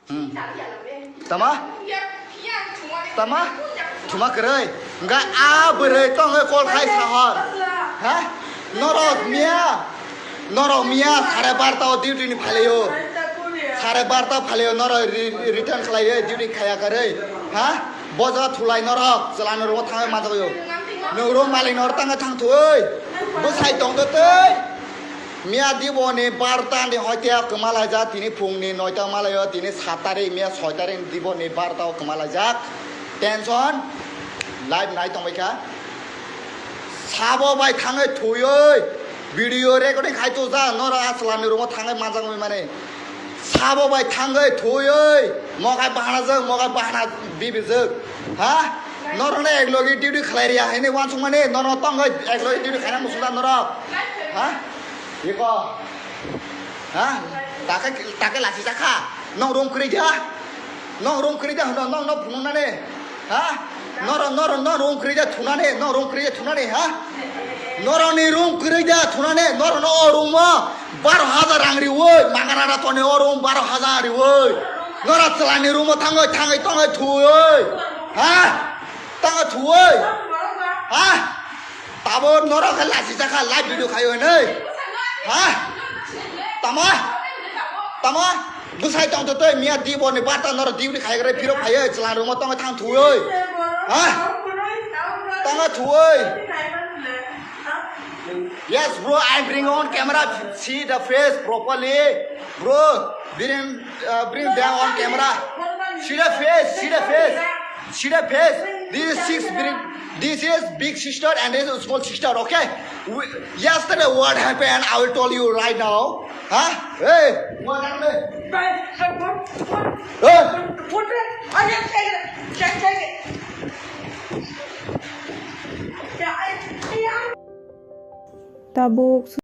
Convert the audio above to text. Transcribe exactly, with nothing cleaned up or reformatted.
Hmm. Tama? Tama? Thuma kwrwi. Hwnkhe a bwrwi tongwi call khai sahor. Ha? Norok miya. Norok miya sare barta o duty ni phalaio. Sare barta phalaio norok re-, return khlaio duty khaya kwrwi. Ha? Boja thulai norok chwla ni rogo thangwi manjagwio. Nwng room malik nor tangwi thang thwi. Bwsai tongtwtwi. Miya dibo ni barta ni hoite kwma laijak, tini phung ni noita malaio, tini sat tarik, miya soi tarik dibo ni barta o kwma laijak. Tension, live nai tongbaikha. Sabo bai thangwi thwiwi, video recording khai tujak, nora aswla ni room o thangwi manjak wngwi mani. Sabo bai thangwi thwiwi, mokai bahana jak, mokai bahana bibijak. Ha? Norok no ek logi duty khlai riya hini wansuk mani, norok tongwi ek logi duty khaina musuk jak norok. Ha? Iko. Ha? Take, take lasi jakha. Nong room kwrwi ja. Nong room kwrwi ja hwno, nong no phunuknani. Ha? Noro, noro, nong room kwrwi ja thunani, nong room kwrwi ja thunani, ha? Noroni room kwrwi ja thunani, noro no o room o baro hajar rang riwi, mangana na toni o room baro hajar riwi. Nora chwlani room o thangwi, thangwi, tongwi thwi. Ha? Tangwi thwi. Ha? Tabuk norok khe lasi jakha live video khaio hinwi. Ha? Tama? Tama? Bwsai tongtho tei miya dibo ni barta norok duty khai khe phirok phaiwi chwla room o tongwi thang thwi. Ha? Tangwi thwi. Yes, bro, I'm bring on camera. See the face properly. Bro, bring, uh, bring them on camera. See the face, see the face. See the face. This is six big, this is big sister and this is small sister, okay? We, yesterday what happened, I will tell you right now. Huh? Hey, what happened? Hey! Tabuk.